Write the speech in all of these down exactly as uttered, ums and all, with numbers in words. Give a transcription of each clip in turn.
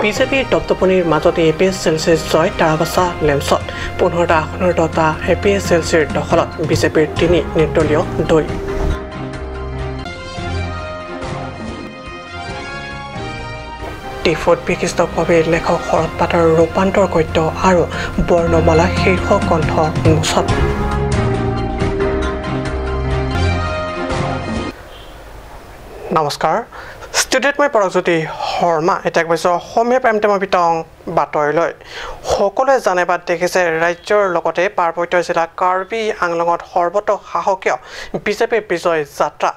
বিজেপিৰ তপ্তপানীৰ মাজতে এ পি এছ এল চিৰ জয় তাৰাবাছা লেমছত। পোন্ধৰটা আসনৰ দহটা এ পি এছ এল চিৰ দখলত বিজেপিৰ তিনি নিৰ্দলীয় দুই। ডিফুত বিশিষ্ট কবি লেখক শৰৎ পাত্ৰৰ ৰূপান্তৰ গদ্য আৰু বৰ্ণমালা শীৰ্ষক গ্ৰন্থ উন্মোচন। নমস্কাৰ, ষ্টুডিঅ'ত মই পৰকজ্যোতি শৰ্মা। এতিয়া আগবাঢ়িছো অসমীয়া প্ৰাইম টাইমৰ বিতং বাতৰিলৈ। সকলোৱে জানে বা দেখিছে, ৰাজ্যৰ লগতে পাৰ্বত্য জিলা কাৰ্বি আংলঙত সৰ্বতোসাহসীয় বিজেপিৰ বিজয় যাত্ৰা।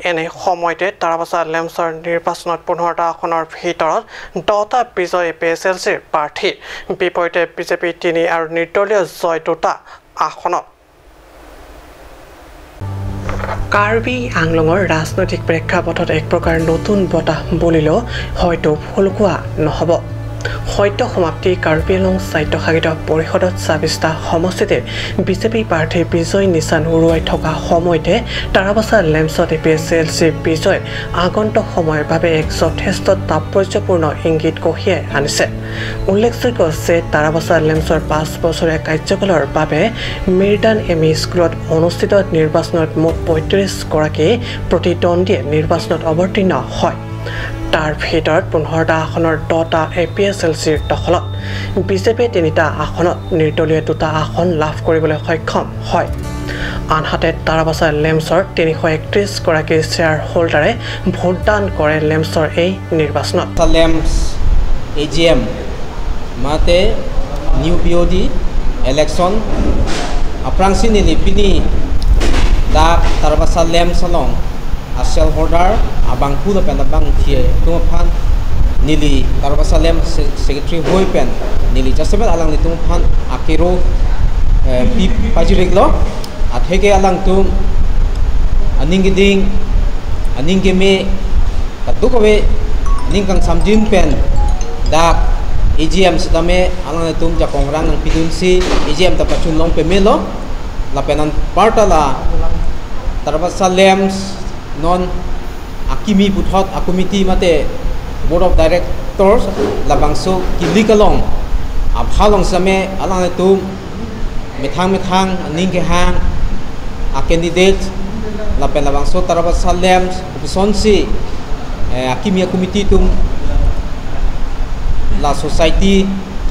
এনে সময়তে তাৰাবাছা লেমছৰ নিৰ্বাচনত পোন্ধৰটা আসনৰ ভিতৰত দহটা বিজয় এ পি এছ এল চিৰ প্ৰাৰ্থী। বিপৰীতে বিজেপি তিনি আৰু নিৰ্দলীয় জয় দুটা আসনত। কাৰ্বি আংলঙৰ ৰাজনৈতিক প্ৰেক্ষাপটত এক প্ৰকাৰ নতুন বতাহ বলিলেও হয়তো ভুল কোৱা নহ'ব। সদ্য সমাপ্তি কাৰ্বি আংলং স্বায়ত্তশাসিত পৰিষদত ছাব্বিশটা সমষ্টিতে বিজেপি প্ৰাৰ্থীৰ বিজয় নিচান উৰুৱাই থকা সময়তে তাৰাবাছা লেমছত এ পি এছ এল চিৰ বিজয় আগন্তুক সময়ৰ বাবে এক যথেষ্ট তাৎপৰ্যপূৰ্ণ ইংগিত কঢ়িয়াই আনিছে। উল্লেখযোগ্য যে তাৰাবাছা লেমছৰ পাঁচ বছৰীয়া কাৰ্যকালৰ বাবে মিৰ্দান এম ই স্কুলত অনুষ্ঠিত নিৰ্বাচনত মুঠ পঁয়ত্ৰিশ গৰাকী প্ৰতিদ্বন্দ্বীয়ে নিৰ্বাচনত অৱতীৰ্ণ হয়। তাৰ ভিতৰত পোন্ধৰটা আসনৰ দহটা এ পি এছ এল চিৰ দখলত। বিজেপিয়ে তিনিটা আসনত, নিৰ্দলীয় দুটা আসন লাভ কৰিবলৈ সক্ষম হয়। আনহাতে তাৰাবাছা লেমছৰ তিনিশ একত্ৰিশ গৰাকী শ্বেয়াৰ হোল্ডাৰে ভোটদান কৰে লেমছৰ এই নিৰ্বাচনত। Tarabasa Lems A G M mate new B O D election aphrangsi neli pini dak Tarabasa Lems along a shareholder abangphu lapen abangphi atum aphan neli Tarabasa Lems se-, secretary hoi pen neli jasemet alanglitum aphan akero, eh, pi pajiriklo. Atheke alangtum aning keding, aning keme, kadokave aning kangsamjin pen dak A G M sitame alanglitum jakong rang nangpidunsi A G M ta pachun long pemelo. Lapen anparta la Tarabasa Lems non akimi puthot a committee mate board of directors labangso kilik along apha along sitame alanglitum methang methang aning kehang a candidate lapen labangso Tarabasa Lems kopisonsi, eh, akimi a committee atum la society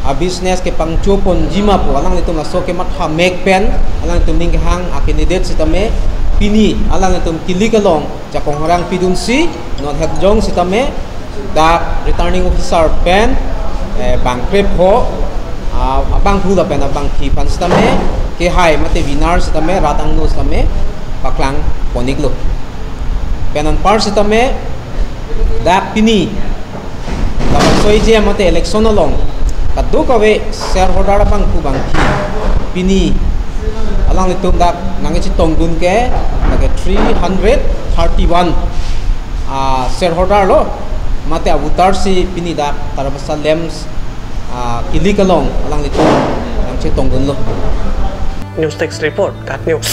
a business kepangcho ponji ma pu alanglitum laso kematha mek pen alanglitum aning kehang a candidate sitame pini alanglitum kilik along jakong rang pidunsi non het jong sitame dak returning officer pen, eh, bangkrep ho, ah, abangphu lapen abangphi aphan sitame kehai mate winner sitame rat angno sitame paklang pon-iklo. Pen anpar sitame dak pini labangso A G M mate election along kadokave shareholder abangphu abangphi pini alanglitum dak nangkachetongdun ke, dak ke three hundred thirty-one, ah, shareholder lo mate a voter si pini dak Tarabasa Lems, ah, kilik along alanglitum nangchetongdunlo. News Desk Report, GAT News.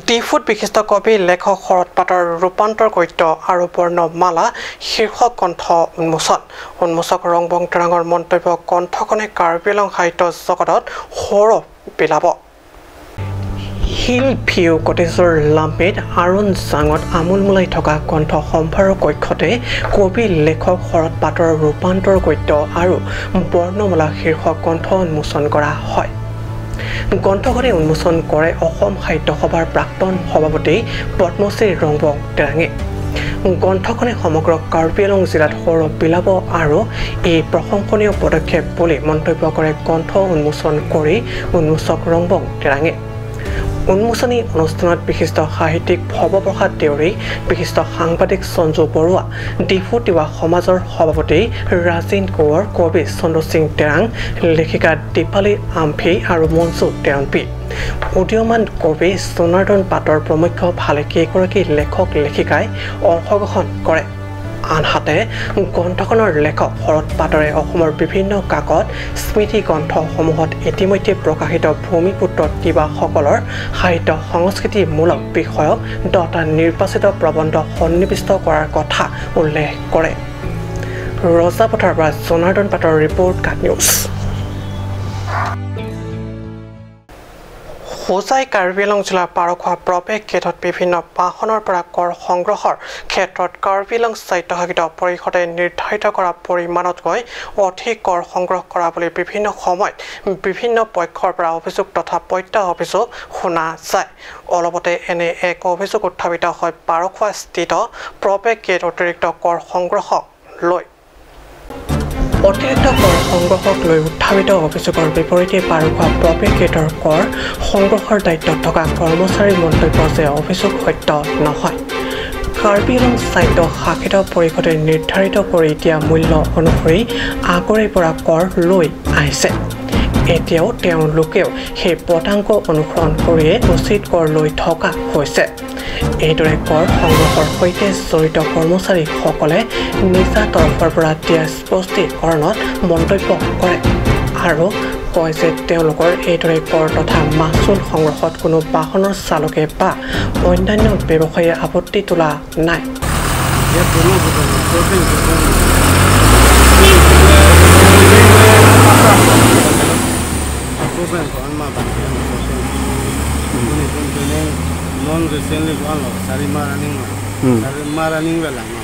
ডিফুত বিশিষ্ট কবি লেখক শৰৎ পাত্ৰৰ ৰূপান্তৰ গদ্য আৰু বৰ্ণমালা শীৰ্ষক গ্ৰন্থ উন্মোচন। উন্মোচক ৰংবং তেৰাঙৰ মন্তব্য গ্ৰন্থখনে কাৰ্বি আংলং সাহিত্য জগতত সৌৰভ বিলাব। হিল ভিউ কটেজৰ লাম্বিত আৰুণ চাঙত আমোলমোলাই থকা গ্ৰন্থ সম্ভাৰৰ কক্ষতে কবি লেখক শৰৎ পাত্ৰৰ ৰূপান্তৰ গদ্য আৰু বৰ্ণমালা শীৰ্ষক গ্ৰন্থ উন্মোচন কৰা হয়। গ্ৰন্থখনি উন্মোচন কৰে অসম সাহিত্য সভাৰ প্ৰাক্তন সভাপতি পদ্মশ্ৰী ৰংবং তেৰাঙে। গ্ৰন্থখনে সমগ্ৰ কাৰ্বি আংলং জিলাত সৌৰভ বিলাব আৰু এই প্ৰশংসনীয় পদক্ষেপ বুলি মন্তব্য কৰে গ্ৰন্থ উন্মোচন কৰি উন্মোচক ৰংবং তেৰাঙে। উন্মোচনী অনুষ্ঠানত বিশিষ্ট সাহিত্যিক ভৱ প্ৰসাদ দেউৰী, বিশিষ্ট সাংবাদিক সঞ্জু বৰুৱা, ডিফু তিৱা সমাজৰ সভাপতি ৰাজেন কোঁৱৰ, কবি চন্দ্ৰ সিং তেৰাং, লেখিকা দীপালী আমফি আৰু মঞ্জু তেৰণপি। উদীয়মান কবি জনাৰ্দন পাটৰ প্ৰমুখ্য ভালেকেইগৰাকী লেখক লেখিকাই অংশগ্ৰহণ কৰে। আনহাতে গ্ৰন্থখনৰ লেখক শৰৎ পাটোৱাৰীয়ে অসমৰ বিভিন্ন কাকত স্মৃতি গ্ৰন্থসমূহত ইতিমধ্যে প্ৰকাশিত ভূমিপুত্ৰ তিৱাসকলৰ সাহিত্য সংস্কৃতিমূলক বিষয়ক দহটা নিৰ্বাচিত প্ৰবন্ধ সন্নিৱিষ্ট কৰাৰ কথা উল্লেখ কৰে। ৰজাপথাৰৰ পৰা জনাৰ্দন পাটৰ ৰিপৰ্ট, কাট নিউজ। হোজাই কাৰ্বি আংলং জিলাৰ পাৰখোৱা প্ৰৱেশ গেটত বিভিন্ন বাহনৰ পৰা কৰ সংগ্ৰহৰ ক্ষেত্ৰত কাৰ্বি আংলং স্বায়ত্তশাসিত পৰিষদে নিৰ্ধাৰিত কৰা পৰিমাণতকৈ অধিক কৰ সংগ্ৰহ কৰা বুলি বিভিন্ন সময়ত বিভিন্ন পক্ষৰ পৰা অভিযোগ তথা প্ৰত্যাহ অভিযোগ শুনা যায়। অলপতে এনে এক অভিযোগ উত্থাপিত হয় পাৰখোৱাস্থিত প্ৰৱেশ গেট অতিৰিক্ত কৰ সংগ্ৰহক লৈ। অতিৰিক্ত কৰ সংগ্ৰহক লৈ উত্থাপিত অভিযোগৰ বিপৰীতে পাৰখোৱা প্ৰৱেশ গেটৰ কৰ সংগ্ৰহৰ দায়িত্বত থকা কৰ্মচাৰীৰ মন্তব্য যে অভিযোগ সত্য নহয়। কাৰ্বি আংলং স্বায়ত্ত শাসিত পৰিষদে নিৰ্ধাৰিত কৰি দিয়া মূল্য অনুসৰি আগৰে পৰা কৰ লৈ আহিছে। এতিয়াও তেওঁলোকেও সেই পতাংক অনুসৰণ কৰিয়ে উচিত কৰ লৈ থকা হৈছে। এইদৰে কৰ সংগ্ৰহৰ সৈতে জড়িত কৰ্মচাৰীসকলে নিজা তৰফৰ পৰা দিয়া স্পষ্টীকৰণত মন্তব্য কৰে আৰু কয় যে তেওঁলোকৰ এইদৰে কৰ তথা মাচুল সংগ্ৰহত কোনো বাহনৰ চালকে বা অন্যান্য ব্যৱসায়ীয়ে আপত্তি তোলা নাই। ইয়াত কোনো কথা নাই। Sorting, sorting. Sorting ko an ma bang ke sorting. Ini pun kuning non recently ko an lo, sari ma running ma. Hmm. Sari ma running velang ma.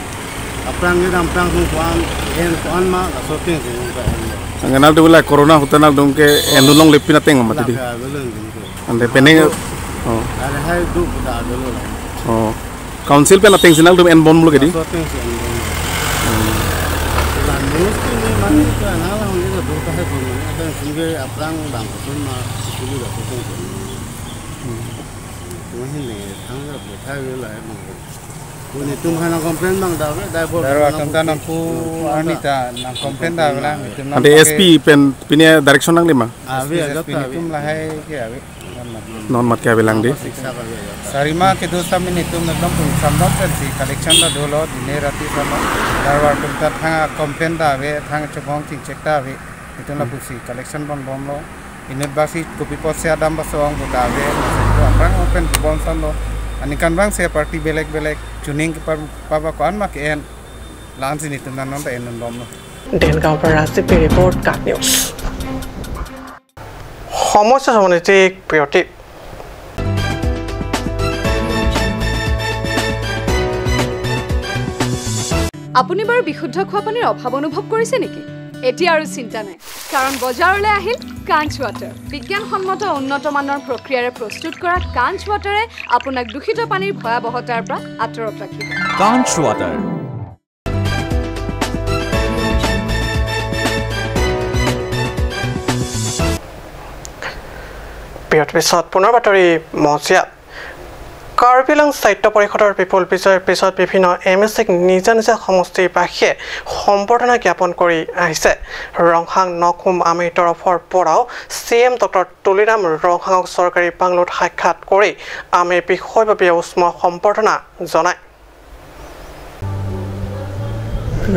Aphrang ke dam aphrang ko an, en ko an ma, la sorting si ko an lo. Ang kenal tu la corona hote nangtum ke endun longle pin ateng ma tidi. Laka belum gitu. Ante penang, oh. Ada hai du kuda dulu lah. Oh. Council pen ateng si nangtum enbomlo kedi? Sorting si enbom. Hmm. Lah, news ke ini mani ke nang lang ini ke dur kahai pun mani. Ada sungge aphrang bang sun ma sulu dah sorting si. Hmm. Cuma ini tangga bukai lah emang. Netum hai nang complain bang da ave, dai bor. Darwa nang tum ta complain, nang pu arni ta nang complain da ave lang, netum nang. Ante S P pen pine direction nangli ma? Ave, S P, agak S P ta ave. Netum lahai ke ave. Non mat ke ave lang di. Siksa ka ave, agak ta. Sari ma kedo sami netum ekdom pun sambat pen si collection ta dolo, dine rati sama. Darwa tum ta thang complain da ave, thang chobong chingchek ta ave. Netum lapusi collection bonbomlo. Inut basi kopi apotsi adam basong buta ave. Aphrang open bom sanlo. Aningkan bang se party belek belek tuning ke par paba ko an ma ke-en. La-an si netum nang non ta enbomlo. দেনগাঁৱৰ পৰা ৰাজীৱ ৰিপৰ্ট, কাট নিউজ। সময় চাই সময়ত বিৰতি। আপুনি বাৰু বিশুদ্ধ খোৱা পানীৰ অভাৱ অনুভৱ কৰিছে নেকি? এতিয়া আৰু চিন্তা নাই, কাৰণ বজাৰলৈ আহিল কাঞ্চ ৱাটাৰ। বিজ্ঞানসন্মত উন্নত মানৰ প্ৰক্ৰিয়াৰে প্ৰস্তুত কৰা কাঞ্চ ৱাটাৰে আপোনাক দূষিত পানীৰ ভয়াৱহতাৰ পৰা আঁতৰত ৰাখিব। কাঞ্চ ৱাটাৰ। বিৰতিৰ পিছত পুনৰ বাতৰি মজিয়াত। কাৰ্বি আংলং স্বায়ত্ত পৰিষদৰ বিপুল বিজয়ৰ পিছত বিভিন্ন এম এ চিক নিজা নিজা সমষ্টিবাসীয়ে সম্বৰ্ধনা জ্ঞাপন কৰি আহিছে। ৰংহাং নখুম আমিৰ তৰফৰ পৰাও চি এম ডক্টৰ তুলিৰাম ৰংহাঙক চৰকাৰী বাংলোত সাক্ষাৎ কৰি আমিৰ বিষয়ববীয়া উষ্ম সম্বৰ্ধনা জনায়।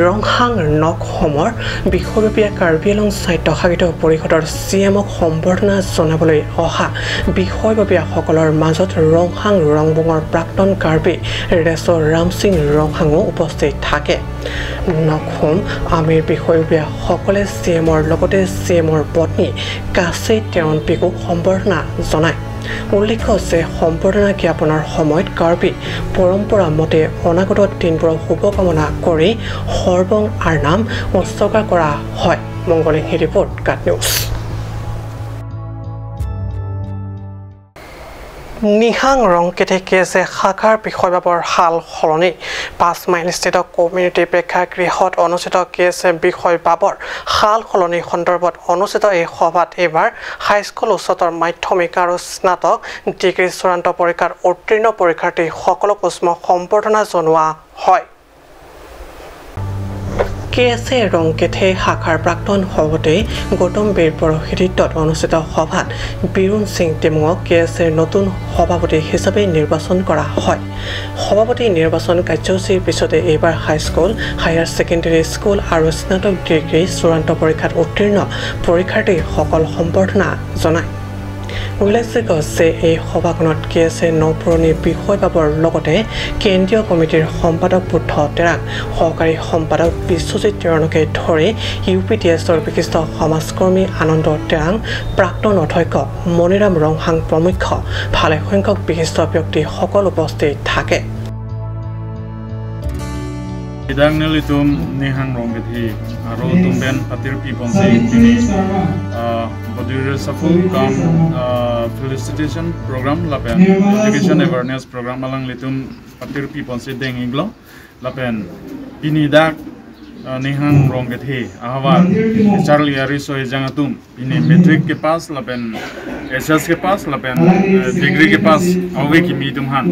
ৰংহাং নখুমৰ বিষয়ববীয়া কাৰ্বি আংলং স্বায়ত্তশাসিত পৰিষদৰ চি এমক সম্বৰ্ধনা জনাবলৈ অহা বিষয়ববীয়াসকলৰ মাজত ৰংহাং ৰংবুঙৰ প্ৰাক্তন কাৰ্বি ৰেচ' ৰামসিং ৰংহাঙো উপস্থিত থাকে। নখুম আমিৰ বিষয়ববীয়াসকলে চি এমৰ লগতে চি এমৰ পত্নী কাচি তেৰণপিকো সম্বৰ্ধনা জনায়। উল্লেখ্য যে সম্বৰ্ধনা জ্ঞাপনৰ সময়ত কাৰ্বি পৰম্পৰা মতে অনাগত দিনবোৰৰ শুভকামনা কৰি সৰ্বং আৰ্নাম উৎসৰ্গা কৰা হয়। মংগলিংহি ৰিপৰ্ট, কাট নিউজ। নিহাং ৰংকেথে কে এছ এ শাখাৰ বিষয়বাবৰ সাল সলনি। পাঁচ মাইলস্থিত কমিউনিটি প্ৰেক্ষাগৃহত অনুষ্ঠিত কে এছ এ বিষয়বাবৰ সাল সলনি সন্দৰ্ভত অনুষ্ঠিত এই সভাত এইবাৰ হাইস্কুল, উচ্চতৰ মাধ্যমিক আৰু স্নাতক ডিগ্ৰী চূড়ান্ত পৰীক্ষাত উত্তীৰ্ণ পৰীক্ষাৰ্থীসকলক উষ্ম সম্বৰ্ধনা জনোৱা হয়। কে এছ এ ৰংকেথে শাখাৰ প্ৰাক্তন সভাপতি গৌতম বেৰ পৌৰোহিত্যত অনুষ্ঠিত সভাত বীৰেন সিং টিমুঙক কে এছ এৰ নতুন সভাপতি হিচাপে নিৰ্বাচন কৰা হয়। সভাপতি নিৰ্বাচন কাৰ্যসূচীৰ পিছতে এইবাৰ হাইস্কুল, হায়াৰ ছেকেণ্ডেৰী স্কুল আৰু স্নাতক ডিগ্ৰী চূড়ান্ত পৰীক্ষাত উত্তীৰ্ণ পৰীক্ষাৰ্থীসকল সম্বৰ্ধনা জনায়। উল্লেখযোগ্য যে এই সভাখনত কে এছ এ নপুৰণি বিষয়বাবৰ লগতে কেন্দ্ৰীয় কমিটিৰ সম্পাদক বুদ্ধ তেৰাং, সহকাৰী সম্পাদক বিশ্বজিৎ তেৰণকে ধৰি ইউ পি টি এছৰ বিশিষ্ট সমাজকৰ্মী আনন্দ তেৰাং, প্ৰাক্তন অধ্যক্ষ মণিৰাম ৰংহাং প্ৰমুখ্য ভালেসংখ্যক বিশিষ্ট ব্যক্তিসকল উপস্থিত থাকে। Idang nelitum Nihang Rongkethi aro atum pen patirpi ponsi pini, ah, body reshuffle cum, ah, felicitation program lapen education awareness program alanglitum patirpi ponsi deng-iklo lapen pini dak, ah, Nihang Rongkethi ahavar charli ariso ejang atum pini matric kepass lapen H S kepass lapen, eh, degree kepass ave kimi atum aphan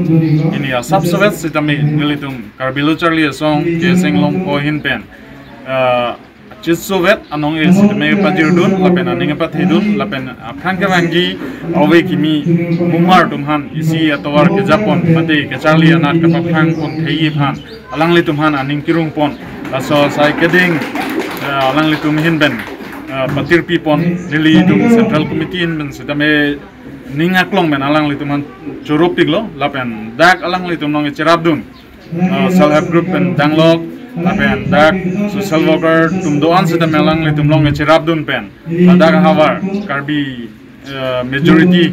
pini asapsovet sitame nelitum Karbi Lo Charli Asong K S Englongpo ahin pen, eh, chitsovet anong-e sitame pajirdun lapen aning pathedun lapen aphrang kevangji ave kimi mumar atum aphan isi atovar kejapon mate kecharli anat kapaphrang pon thei aphan alanglitum aphan aning kirung pon. Laso asai keding, eh, alanglitum ahin pen, eh, patirpi pon, nelitum Central Committee ahin pen sitame ning aklong pen alanglitum aphan choro piklo lapen dak alanglitum along cherapdun, eh, self help group pen danglok lapen dak social worker atum do-an sitame alanglitum along cherapdun pen ladak ahavar Karbi, eh, majority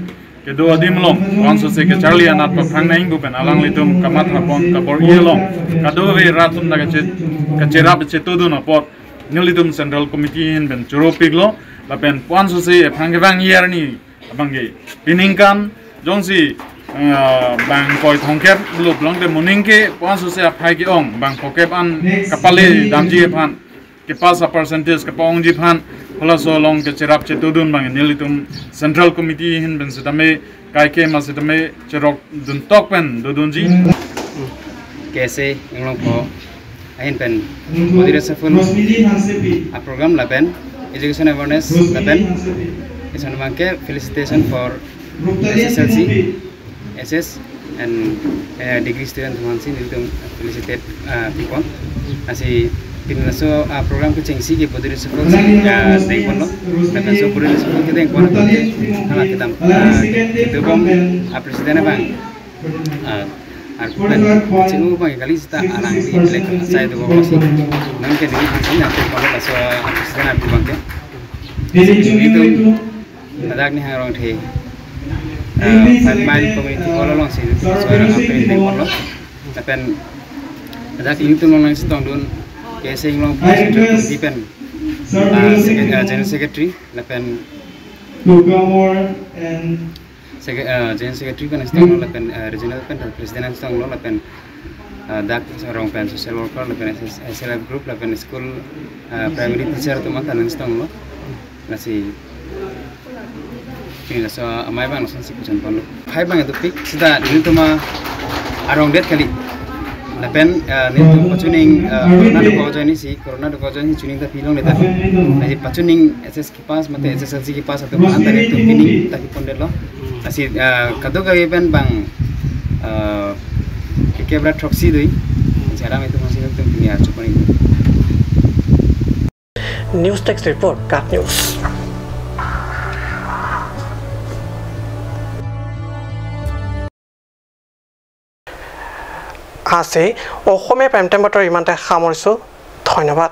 kedo adim along, ko-an sose kecharli anat paphrang nangji pu pen alanglitum kamatha pon kabor-i along kadokave rat atum ta kache-, kacherap chetodun apot nelitum Central Committee ahin pen choro piklo lapen ko-an sose aphrang kevangji arni abangke piningkan jongsi, eh, bang koi thomkep lo pulote moning ke ko-an sose aphai ke-ong bang phokep an kapale damji aphan kepass a-percentage kapa-ongji aphan halaso along kecherap chetodun abang nelitum Central Committee ahin pen sitame kaikema sitame cherokdun tok pen dodunji. K S A Englongpo ahin pen body reshuffle a-program lapen education awareness lapen ison abangke felicitation for S S L C, H S and, eh, degree student atum aphansi nelitum felicitate, ah, pipon. Lasi pini laso, ah, program kechengsi ke body reshuffle si, ah, dengponlo. Lapen laso body reshuffle kedengpon aphan ke hala kedam, ah, kedobom, ah, president abang, ah, ar pen chinghu abang kali seta arang di elect asai dobomsi. Non ke dengponlo laso, ah, president abang ke. Nelitum ladak Nihang Rongkethi, ah, five mile community hall alongsi laso arang apre dengponlo. Lapen ladak nelitum along nangchetongdun K S A Englongpo Central Committee pen, ah, secre-, ah, General Secretary lapen Secre-, ah, General Secretary pen nangchetonglo lapen, ah, Regional pen President nangchetonglo lapen, ah, dak arong pen social worker lapen S S, S L F group lapen school, ah, primary teacher atum aphan ta nangchetonglo. Lasi pini laso amei abang lasonsi puchon ponlo. Aphai abang dopik seta nelitum arong det kali. Lapen, eh, nelitum pachuning, eh, corona dokok ajoine si, corona dokok ajoine si chuning ta pilongle ta. Lasi pachuning H S kepass mate H S L C kepass atum aphan ta nelitum pining ta kipondetlo. Lasi, eh, kadokave pen bang, eh, kekebra throksi doi. Lasi alam itum aphansi nelitum pini arju pon-ik. News Desk Report, GAT News. Asi, Asamiya prime time বাতৰি ইমানতে সামৰিছোঁ। ধন্যবাদ।